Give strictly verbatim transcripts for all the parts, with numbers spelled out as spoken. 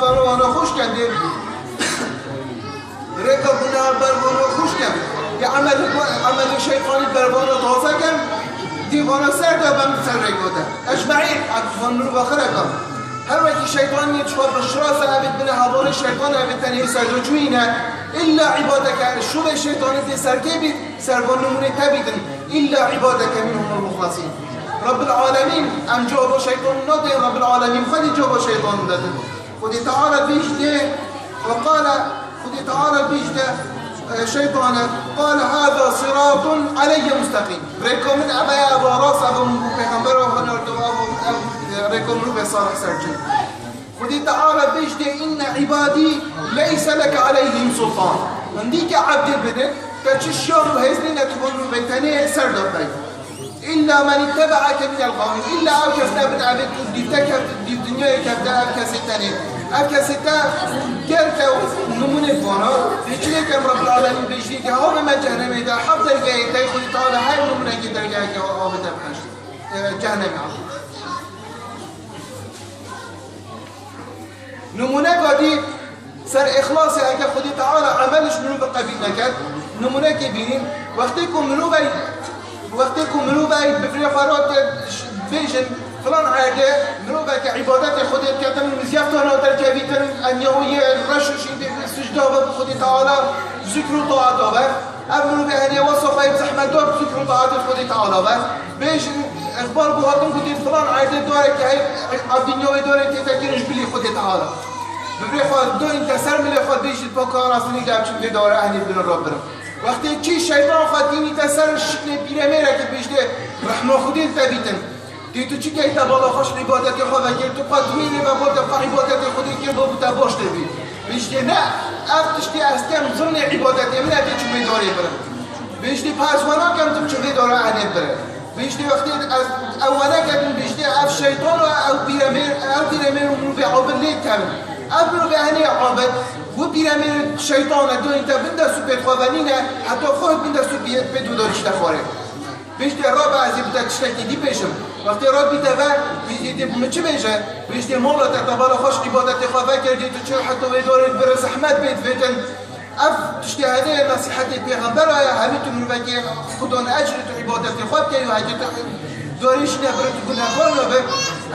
Berwana xweş ken dê. Rêka guneha berwana xweş ken. Dê emelê, emelê şeytanî berwana taze ken. Dê vana ser de ben ser rêka de. Ecmaîn, ev van mirova xireka. Her wekî şeytanî çiqa bişirasa, evê bine hevalê şeytan, evê tenê serdoçûyî ne. Îlla îbadeke, şûlê şeytanî dê serkê bît, ser van nimûnê te bîtin. Îlla îbadeke minhumul muxlasîn. Rabbil alemîn, em cevaba şeytan nadên, Rabbil alemîn xwedî cevaba şeytan dedin. Xwedî Teala bîjtê, ve qale, Xwedî Teala bîjte, e, şeytane, qale, "Hâzâ sirâtun aleyye musteqîm." Rêka min ev e, ev e rast, ev e min bo pêxember, ev e nardo, ev e, ev, e, rêka min û vê salih serçin. Xwedî Teala bêjtê, "Inne îbadî leyse leke aleyhim sultan." Hindî ke ebdê bide, te çi şiyan û hêz nîne tu bo nû vê tenê ser de bey. Îlla men îttebe'eke minel gawîn. Îlla ew kes nebin, evê tu dîv te keft, dîv dinyayê kefte, ev kesê tenê. Ev kesê te ger te nimûnê vana, dê çi lê kem Rabbil Alemîn bêjî ke havê me cehennemê de, hev dergehê te, Xwedî Teala her nimûnekê dergeheke avê te bixeşt, e, cehennemê avê. Nimûneka dî ser îxlasê, heke Xwedî Teala emelê ji mirovî qebîl neket, nimûnekê bînîn, wextê ku mirovey, wextê ku mirovey bi virê xwe re te bêjin, filan erdê miroveke îbadetê Xwedê dike, tu mizyafta na derkevî, tu enyawiyê reş û şîn bê, bi sicda be bi Xwedî Teala, zikr û taata be. Ev mirovê henê wesa xwe yê bi zehmet da bi zikr û taatê Xwedê Teala be. Bêjin, exbar bû hatin ku dê filan erdê dareke heyv, ev dinya wê darê tê te kirin ji bilî Xwedê Teala. Bi vê xwe doyîn te ser milê xwe bêjî, pa ka rastinî de biçim vê dara ehnê bidin re birin. Wextê kî şeytan xwe tînî te ser şiklê pîremêreke bêjtê, rehma Xwedê li te bîtin. Dê tu çi key te bala xwe ji îbadetê xwe vekir, tu qet wê lê vebor te xwe îbadetê Xwedê kir, bo bi te baş tê bî. Bêjtê ne, ev tiştê ez kem zimnê îbadetê min e, tê çi vê darê birim. Bêjtê pa ez we nakem tu çi vê dara ehnê bire. Bêjtê wextê ez, ew we neketin, bêjtê ev şeytan e, ew pîremêr, ew pîremêr û mirovê abid lê dikevin. Ev mirovê henê abid, wî pîremêr şeytan e, doyîn te bin dest û pêt xwe venîne, heta xwe bin dest û pê-, pêt û darî ji te xwarê. Bêjtê, Rabbe, ez ê bi te tiştekî dî bêjim. Wextê Rabbî te ve, bêjtê, dê bi min çi bêje? Bêjtê, mala te, te bala xwe ji îbadetê xwe vekir, dê tu çi heta wê dorê bire zehmet bê divêtin. Ev tiştê henê nesîhetê pêxembera ye, hemî tu mirovekê Xudan ecrê tu îbadetê xwe bikey û heke tu dorê jî nebire tu gunehkar nabe.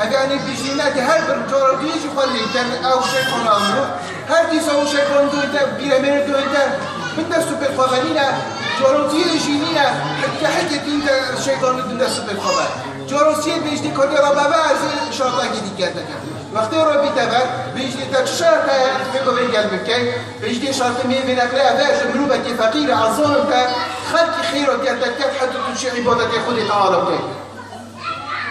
Ev yanî bêjî ne, dê her birin cara duyê jî xwe lê den ew şeytana mirov. Her dîsa û şeytan doyî te, pîremêrê doyî te, bin dest û pêt xwe ve nîne, carokiyê jî nîne, heke heke tîn te şeytanî bin dest û pêt xwe ve. Carosiyê bêjtê kadê re beve, ez ê şartekê dî gel te kem. Wextê re bî te ve, bêjtê te çi şarte ye, vê govê gel bikey. Bêjtê şartê mê vê neqle ev e, ji mirovekê feqîr e, ez zanim te, xelkî xêra gel te ket, heta tu çi îbadetê Xwedê Teala bikey.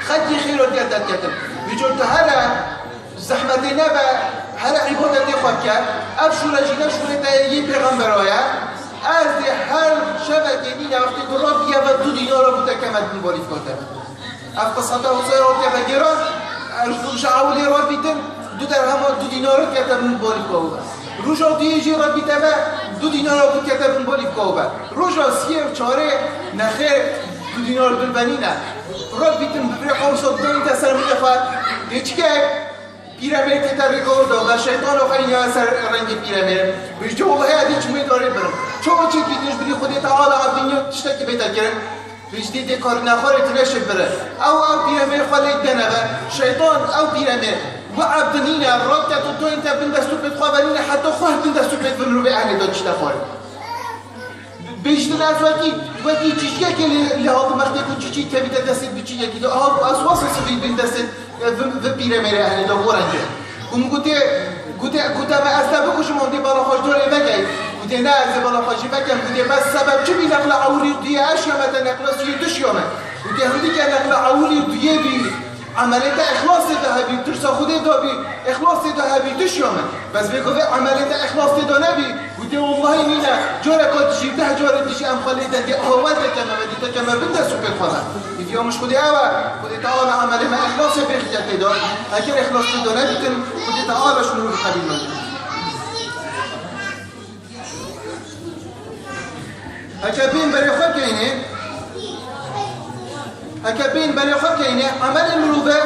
Xelkî xêra gel te ketin. Vî cor tu here zehmetê nebe, here îbadetê xwe bike. Ev şûre jî ne şûrê te yê pêxembera ye. Ez dê her şevekê nîne wextê tu rabiye ve du dînara bû te keme bin bolîfka te. Ev qisa te Huseyra hatiye vegêran, ji ewilê re bîtin, du derhema du dînara kete bin bolîfka we. Roja duyê jî re bîte ve, du dînara bû kete bin bolîfka we. Roja siyê û çarê nexêr du dînar bin ve nîne. Rabbî tim bi vê hewsa dayîn te ser milê xwe. Dê çike pîremêr tê te rêka da, ve şeytana xwe îniya ser rengê pîremêr. Bêjte, wellahî ez dê çimê darê birim. Çawa çêkî tu ji bilî Xwedê Teala ev dinya tiştekî bê te kirin? Bêjtê dê karîna xwe rê tu neşê bire. Ew, ew pîremêr xwe lê dene ve. Şeytan ew pîremêr. Wi ebdinîne, rot te tu dayîn te bin dest û pêt xwe venîne, heta xwe bin dest û pêt bin rûvê ehlê da tişte xwe. Bêjtin ez wekî, wekî ciciyekê lê, lê hatim wextê ku cicî kevîte destê biciyekî de, aha, ez wasa sivî bin destê, e, vi, vi pîremêrê ehlê de, o rengê. Ku min gotê, gotê, gotê me ez te bikujim, hondê bala xwe ji dorê vekey. Gotê ne, ez ê bala xwe jî vekem, gotê bes sebeb çi bî neqla ewilî û duyê ez şiyame te neqla suyê tu şiyame. Gotê hindî ke neqla ewilî û duyê bî, Emelê te îxlasê de hebî, tirsa Xwedê de bî, îxlasê de hebî, tu şiya me. Bes vê ku vê emelê te îxlasê de nebî, gotê wellahî nîne, careka dijî, deh carê dijî em xwe lê dengê ahwal te keme ve, dî te keme bin dest û pêt xwe ve. Îdî amiş Xwedê ew e, Xwedê Teala emelê me îxlasê pêxîte tê de, eger îxlasê de nebîtin, Xwedê Teala ji mirovî qebîl nake. Heke bên berê xwe keyne, heke bên berê xwe keyne, emelê mirove,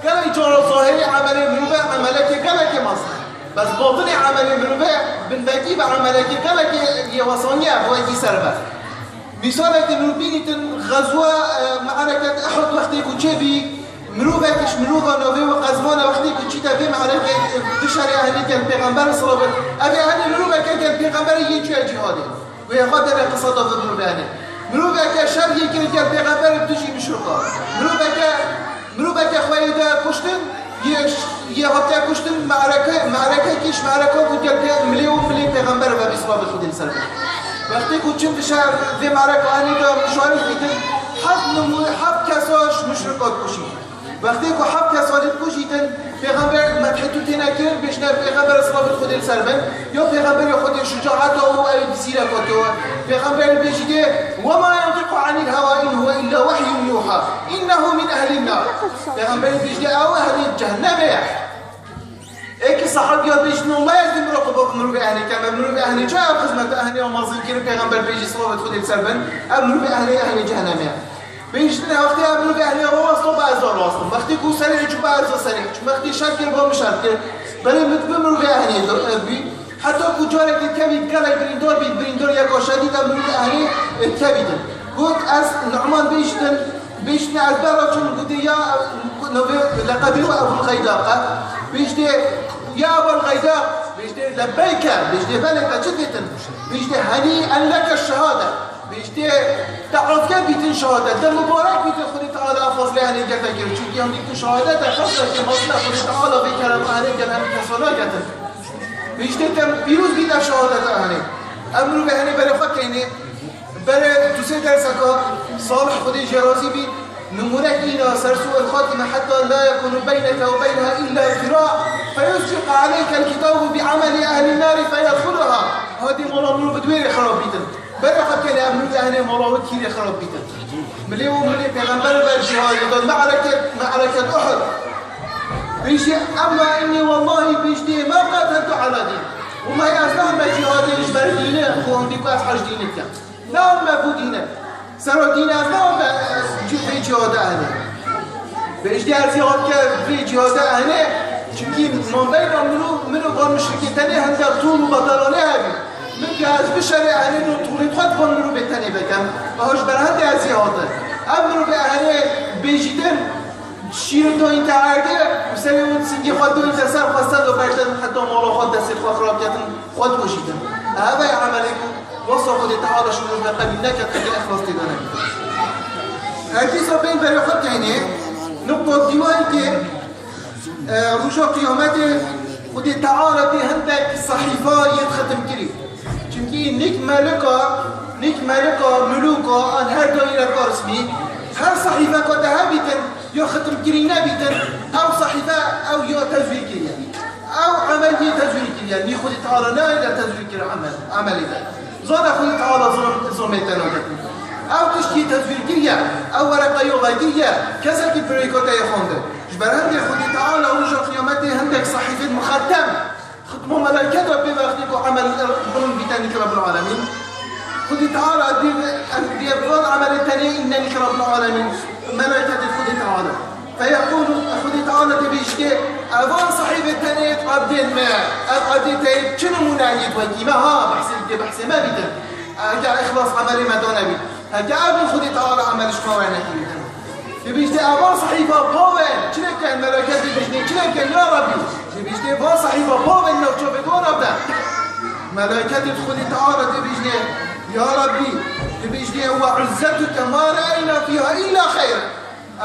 gelek cara zahirî emelê mirove, emeleke geleke mezin. Emelê mirove binvekî ve emelekî gelekî yê wesaniye bo wekî ser be. Mîsalekî mirov bînîtin xezwa, e, me'reket Uhud wextê ku çêbî, mirovek ji mirova navê wî Qezvan e wextê ku çîte vê me'rekê, e, dişerê ehlê gel pêxember salawet. Ev ê ehlê miroveke gel pêxemberê yê çûye cîhadê. Wê xwe dere qisa da vê mirovê ehlê. Miroveke şer yê kir gel pêxember bi dijî muşrika. Miroveke Miroveke xwe yê de kuştin, yê, yê hatiye kuştin, me'reke, me'rekekî ji me'reka ku gel pê milê û milê pêxember ve bî, silavê Xwedê li ser be. Wextê ku çin dişe vê me'reka anî de muşarik dîtin, heft nimû-, heft kesa ji muşrika dikuşî. Wextê ku heft kesa lê dikuşîtin, pêxember medhê tu têne kirin, bêjne pêxember silavê Xwedê li ser be. Ya pêxemberê Xwedê şucaeta û ew dizîrek hatiye we. Pêxember dibêjî dê, "Wema yantiqu anil hewa in huwe illa wehyun yuha. Innehu min ehlin nar." Pêxember dibêjî dê, ew ehlê cehennemê ye. Êkî sahabiya bêjî dê, "Wela ez dê mirov qubul mirovê ehlê kem, ev mirovê ehlê çi, ev xizmeta ehlê amazin kirin." Pêxember dibêjî, silavê Xwedê li ser be, "Ev mirovê ehlê, ehlê cehennemê ye." Bêjî dê, wextê ev mirovê ehlê rawastin, ba ez rawastim. Wextê ku serê çû, ba ez serê çû. Wextê şer kir, ba min şer kir. Belê min bi mirovê ehlê do-, ev bî. Heta ku carekê kevî gelek birîndar bî, birîndar yeka şedîd e, mirovê ehlê, e, kevî din. Got, ez Nu'man bêjî din, bêjî din ez bera çûm, gotê ya, navê, leqebê wî Ebul Qeydaq e. Bêjî dê, ya Ebul Qeydaq, bêjî dê, lebbeyke, bêjî dê, belê, te çi dîtin? Bêjî dê, henî'en leke şehade. Bêjî dê, te afiyet bîtin şehadet, te mubarek bîtin, Xwedê Teala fazlê henê gel te kir. Çimkî hemdî ku şehadet e, fazleke mezin e, Xwedê Teala vê kerema henê gel henê kesa nagetin. Bêjî dê, te pîroz bîte şehadeta henê. Em mirovê henê berê xwe keynê, berê du sê derseka Salih, Xwedê jê razî bî, nimûnek îna ser su'ul xatime, heta la yekunu beyneke ve beyneha illa zira, feyusbiqu aleykel kitabu bi ameli ehlin nari feyedxuluha. Hadî mala mirov bi duwêrê xirab bîtin. Berê xwe kene em mirov ehlê mala wî kîrê xirab bîtin. Milê û milê pêxember ve cihadê dan me'reket, me'reket Uhud. Bêjî, emma inni wallahi bêjî dê ma qataltu ala dîn. Wallahî ez nahme cihadê ji ber dînê, ku hindî ku ez hej dînê dikem. Nahme bo dîne. Sero dîne ez nahme, e, ci-, vê cihada ene. Bêjî dê ez ya ke vê cihada ene. Çimkî mabeyna min û, min û van muşrikê tenê hindek tûl û betelanê hebî. Min ke ez bişerê ene no tûlê xwe di van mirovê tenê vekem. Aha ji ber hende ez ê hate. Ev mirovê ene bêjî din şîrin doyîn te erdê û serê û singê xwe doyîn te ser xwe ser do berden heta mala xwe destê xwe xirab ketin. Xwe dikujîtin. Ev e emelê ku wesa Xwedê Teala ji mirov ve qebîl neket, heke îxlas tê de nebî. Her dîsa bên berê xwe keynê, nuqta dîwayî tê, e, roja qiyametê Xwedê Teala tê hindek sehîfa yê xitim kirî. Çimkî nik melika, nik melika, milûka, an her daîreka rismî, her sehîfeka te hebîtin, ya xitimkirî nebîtin, ew sehîfe ew ya tezwîr kiriye. Ew emel yê tezwîr kiriye. Nî Xwedê Teala nayê de tezwîr kir emel, emelê de. Zana Xwedê Teala zulm, zulmê te naketin. Ew tişt yê tezwîr kiriye. Ew wereqa ya vekiriye. Kesekî pirêka te yê xwendin. Ji ber hindê Xwedê Teala roja qiyametê hindek sehîfên muxetem Xitma melaiket re pê vextê ku emel bilind bîte nîk Rabbil Alemîn. Xwedî Teala dê, dê van emelê tenê îne nîk Rabbil Alemîn. Melaiketê Xwedî Teala. Feyeqûlû, Xwedî Teala dê bêjtê, evan sahîbê tenê ebdên me, ev ebdê te yê çi nimûne yê wekî me ha, behsê dê behsê me bîtin. Eger îxlas emelê me dane bît. Heke ev in Xwedê Teala emel ji me were nekiriye. Dibêjte, evan sehîfa pavên, çi lê bikin? Melaiket dibêjne, çi lê bikin ya Rabbî? Dibêjte, van sehîfa pavên navçavê wana bide. Melaiket Xwedê Teala dibêjne, ya Rabbî, dibêjne, we izzetuke ma re'eyna fîha îlla xeyr.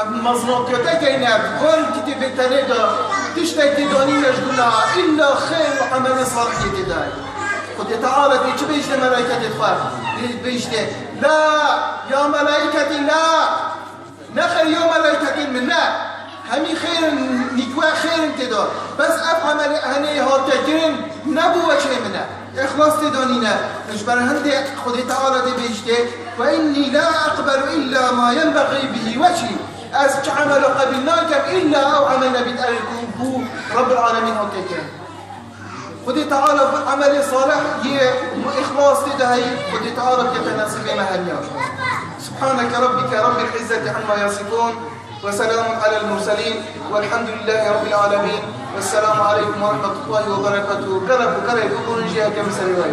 Ev mezinatiya te keyne, van kitêbê tenê de tiştek tê danîne ji gunaha, îlla xeyr û emelê salihê tê de. Xwedê Teala dê çi bêjte melaiketê xwe? Dê bêjte, la, ya melaiketê, la. Nexêr ya melaiketên min ne. Hemî xêr in, nîkwe xêr in tê de. Bes ev emelê henê hate kirin, ne bo weçê min e. Îxlas tê de nîne. Ji ber hindê Xwedê Teala dê bêjtê, "Ve innî la eqbelu îlla ma yenbexî bihî wechî." Ez çi emelo qebîl nakem, îlla ew emel nebît, ew ku bo Rabbil Alemîn hate kirin. Xwedê Teala bi emelê salih yê îxlas tê de heyî, Xwedê Teala bikete nesîbê me hemiya. Subhaneke Rabbike Rabbil İzzeti amma yasifun ve selamun alel murselin velhamdülillahi Rabbil Alemin. Esselamu aleykum ve rahmetullahi ve berekatuhu. Gelek û gelek bibûnin jî, herkes serî ve.